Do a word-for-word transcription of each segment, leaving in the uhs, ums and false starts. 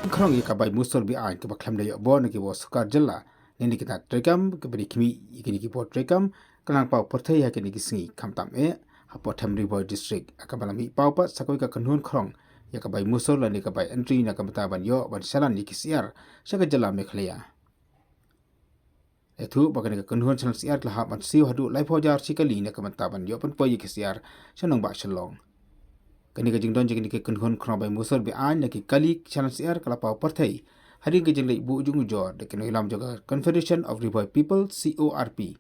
Khnang ïa ka bai musur beaiñ kaba khlem da ïoh bor na ki bor sorkar jylla, ne na ki tnat treikam kaba dei khmih ïa kine ki bor treikam ka nang paw pyrthei ha kine ki sngi, khamtam eh hapoh them Ri Bhoi District, ha kaba la mih paw pat sa kawei ka kynhun khnang ïa ka bai musur lane ka bai entry na ka bynta ban ïoh ban shalan ïa ki syiar sha ka jylla Meghalaya. Ïathuh ba kane ka kynhun shalan syiar ka la hap ban siew haduh laiphew hajar shi kali na ka bynta ban ïoh pynpoi ïa ki syiar sha nongbah Shillong. Kane ka jingdon jong kane ka kynhun khnang bai musur beaiñ na ki kali shalan syiar ka la paw pyrthei hadien ka jingleit buh jingujor da ki nongïalam jong ka Confederation of Ri Bhoi People, C O R P,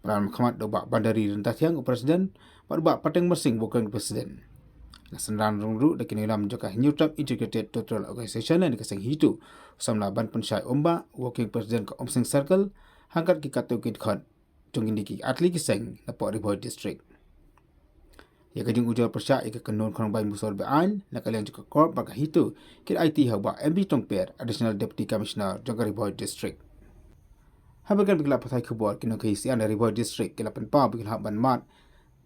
ba la wan khmat da u Bah Bandari Ryntathiang, u President, bad u Bah Pateng Marsing, Working President. La synran rung ruh da ki nongïalam jong ka Hynñiewtrep Integrated Territorial Organization lane ka Seng HITO, u samla Banpynshai Umbah, Working President ka Umsning Circle, hangkat ki katto ki dkhot jong kine ki artylli ki seng napoh Ri Bhoi District. Ïa ka jingujor pyrshah ïa ka kynhun khnang bai musur beaiñ na ka liang jong ka CORP bad ka HITO ki la aiti ha u Bah M B Tongper, Additional Deputy Commissioner jong ka Ri Bhoi District. Haba kren bad ki lad pathai khubor, ki nongkhaïi syiar na Ri Bhoi District ki la pynpaw ba ki la hap ban mad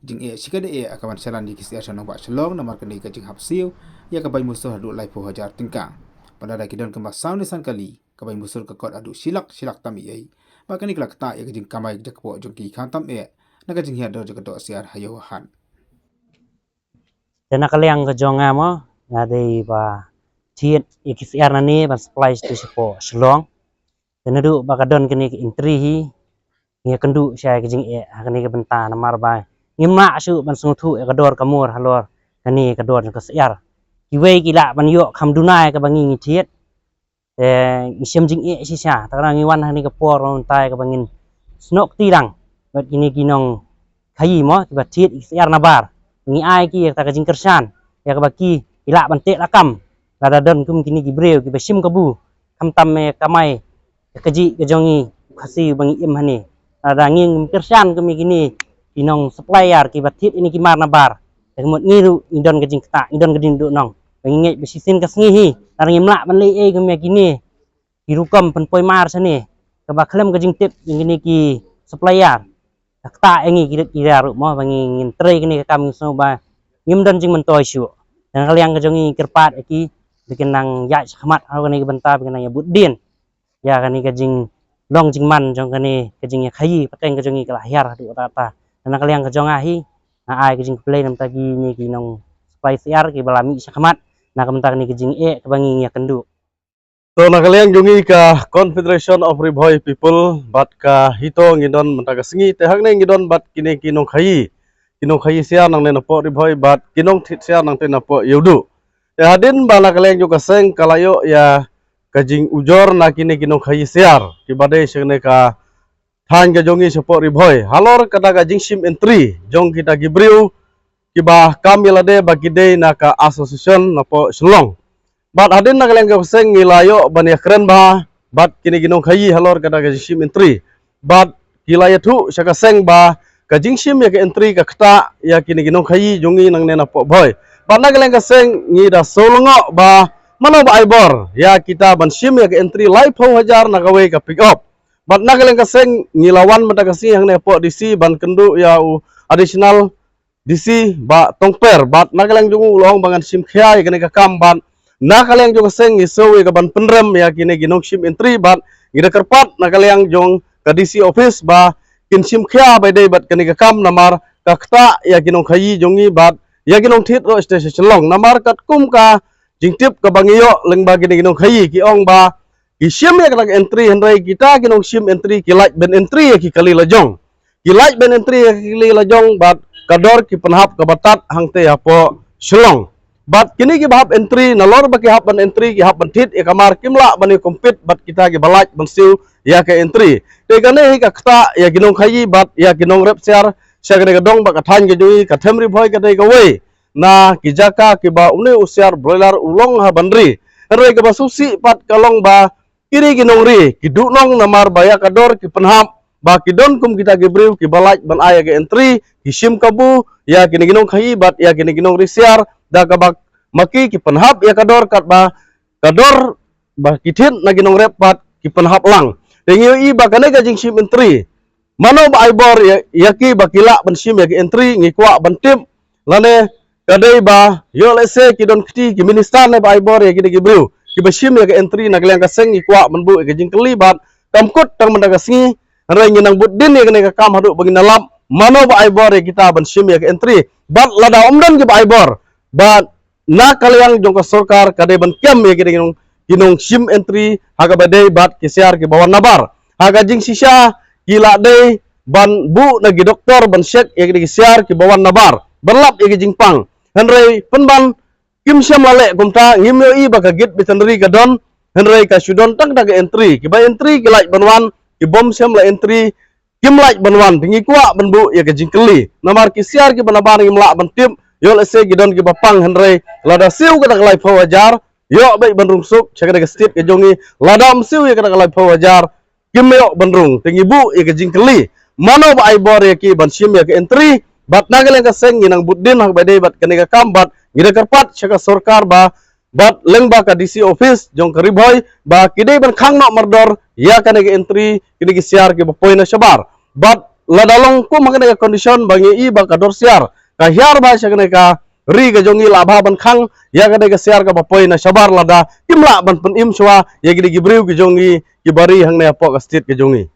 jingeh shikatdei eh ha ka ban shalan ïa ki syiar sha nongbah Shillong namar kane ka jinghap siew ïa ka bai musur haduh laiphew hajar tyngka. Bad lada ki don kumba saw ne san kali, ka bai musur ka kot haduh shi lak, shi lak tam eiei. Bad kane ka la ktah ïa ka jingkamai jakpoh jong ki, khamtam eh na ka jinghiar dor jong ka doh syiar ha ïew ha hat. Te na ka liang ka jong nga mo, nga dei ba thied ïa ki syiar nane ban supply sha shapoh Shillong. Te naduh ba ka don kane ka entry hi, ngi ïakynduh shai ka jingeh ha kane ka bynta namar ba ngim lah shuh ban sngewthuh ïa ka dor ka mur halor kane ka dor jong ka syiar. Kiwei ki lah ban ïoh kham duna ïa kaba ngi ngi thied. Te ngi shem jingeh shisha, te ka nang ngi wan ha kane ka por mynta ïa kaba ngin snoh kti lang bad kine ki nongkhaïi mo, kiba thied ïa ki syiar nabar. Ngi ai ki ïa kata ka jingkyrshan ïa kaba ki, ki lah ban teh lakam lada don kum kine ki briew kiba shim kabu, khamtam ïa ka kamai ka kajih ka jong ngi u Khasi uba ngi im hangne. Lada ngi ngim kyrshan kum ïa kine ki nong supplier kiba thied ïa kine ki mar nabar, te ka mut ngi ruh ngi don ka jingktah, ngi don ka jingduhnong. Ba ngi ngeit ba shisien ka sngi hi, lada ngim lah ban leh ei kum ïa kine ki rukom pynpoi mar shane, kaba khlem ka jingtip jong kine ki supplier, ka ktah ïa ngi ki rit ki ria ruh mo, ba ngi ngin trei kane ka kam, ngi sngew ba ngim don jingmyntoi shuh. Te na ka liang ka jong ngi kyrpad ïa ki ba kin nang ïaid shakhmat ha kane ka bynta, ba kin nang ïa bud dien ïa kane ka jinglong jingman jong kane ka jingïakhaïi pateng ka jong ngi ka la hiar haduh katta katta. Te na ka liang ka jong nga hi, nga ai ka jingkhublei na bynta kine ki nong supply syiar kiba la mih shakhmat na ka bynta kane ka jingeh kaba ngi ngi ïakynduh. To na ka liang jong ngi ka Confederation of Ri Bhoi People bad ka HITO ngi don mynta ka sngi, te hangne ngi don bad kine ki nongkhaïi, ki nongkhaïi syiar nangne napoh Ri Bhoi bad ki nongthied syiar nangtei napoh Ïewduh. Te hadien ba na ka liang jong ka seng ka la ïoh ïa ka jingujor na kine ki nongkhaïi syiar kiba dei sha kane ka thaiñ ka jong ngi shapoh Ri Bhoi halor kata ka jingshim entry jong kita ki briew kiba kam ïa lade ba ki dei na ka association napoh Shillong. Bad hadien na ka liang ka seng ngi la ïoh ban ïakren bha bad kine ki nongkhaïi halor kata ka jingshim entry. Bad ki la ïathuh sha ka seng ba ka jingshim ïa ka entry ka ktah ïa kine ki nongkhaïi jong ngi nangne napoh Bhoi. Bad na ka liang ka seng ngi da sngewlyngngoh ba mano ba ai bor ïa kita ban shim ïa ka entry laiphew hajar na kawei ka pick up. Bad na ka liang ka seng ngi la wan mynta ka sngi hangne hapoh D C ban kynduh ïa u additional D C Bah Tongper, bad na ka liang jong u u la ong ba ngan shim khia ïa kane ka kam, bad na ka liang jong ka seng ngi sngew ïa ka ban pynrem ïa kine ki nongshim entry, bad ngi da kyrpad na ka liang jong ka D C office ba kin shim khia ba dei bad kane ka kam namar ka ktah ïa ki nongkhaïi jong ngi bad ïa ki nongthied ruh sha Shillong, namar katkum ka jingtip kaba ngi ïoh lyngba kine ki nongkhaïi ki ong ba ki shim ïa kata ka entry, hynrei kita ki nongshim entry ki lait ban entry ïa ki kali lajong. Ki lait ban entry ïa ki kali lajong bad ka dor ki pynhap kaba tad hangtei hapoh Shillong. Bad kine kiba hap entry, nalor ba ki hap ban entry, ki hap ban thied ïa ka mar, kim lah ban ïa compete bad kita kiba lait ban siew ïa ka entry. Te kane hi ka ktah ïa ki nongkhaïi bad ïa ki nongrep syiar sha kane ka dong bad ka thaiñ ka jong ngi, ka them Ri Bhoi ka dei kawei na ki jaka kiba une u syiar broiler u long ha ban ri. Hynrei kaba sngewsih pat ka long ba kine ki nongri ki duhnong namar ba ïa ka dor ki pynhap, ba ki don kum kita ki briew kiba lait ban ai ïa ka entry, ki shim kabu ïa kine ki nongkhaïi bad ïa kine ki nongri syiar, da kaba ma ki ki pynhap ïa ka dor katba ka dor ba ki thied na ki nongrep pat ki pynhap lang. Te ngi ïohi ba kane ka jingshim entry, mano ba ai bor ïa, ïa ki ba ki lah ban shim ïa ki entry, ngi kwah ban tip. Lane ka dei ba ïoh lehse ki don kti ki minister ne ba ai bor ïa kine ki briew. kiba shim ïa ka entry na ka liang ka seng ngi kwah ban buh ïa ka jingkylli bad kam kut tang mynta ka sngi, hynrei ngi nang bud dien ïa kane ka kam haduh ba ngin ïalap mano ba ai bor ïa kita ban shim ïa ka entry. Bad lada ym don kiba ai bor, bad na ka liang jong ka sorkar ka dei ban kem ïa ki dei ki nong, ki nongshim entry ha kaba dei bad ki siar kiba wan nabar. Ha ka jingshisha ki la dei ban buh na ki doktor ban check ïa ki dei ki siar kiba wan nabar ban lap ïa ki jingpang. Hynrei pynban kim shym la leh kumta, ngim ïohi ba ka gate veterinary ka don, hynrei ka shu don tang da ka entry. Kiba entry ki lait ban wan, kibym shym la entry kim lait ban wan, te ngi kwah ban buh ïa ka jingkylli. Namar ki siar kiba nabar ngim lah ban tip, ïoh lehse ki don kiba pang, hynrei lada siew ka da ka laiphew hajar, ïoh beit ban rung suk sha ka da ka state ka jong ngi. Lada ym siew ïa ka da ka laiphew hajar, kim ïoh ban rung, te ngi buh ïa ka jingkylli mano ba ai bor ïa ki ban shim ïa ka entry. Bad na ka liang ka seng ngi nang bud dien ha kaba dei bad kane ka kam bad ngi da kyrpad sha ka sorkar ba bad lyngba ka D C office jong ka Ri Bhoi ba ki dei ban khang noh mardor ïa kane ka entry kine ki siar kiba poi na shabar. Bad lada long kum ha kane ka condition ba ngi i ba ka dor siar ka hiar bha sha kane ka ri ka jong ngi, lah bha ban khang ïa kane ka siar kaba poi na shabar lada kim lah ban pynim shuwa ïa kine ki briew ki jong ngi kiba ri hangne hapoh ka state ka jong ngi.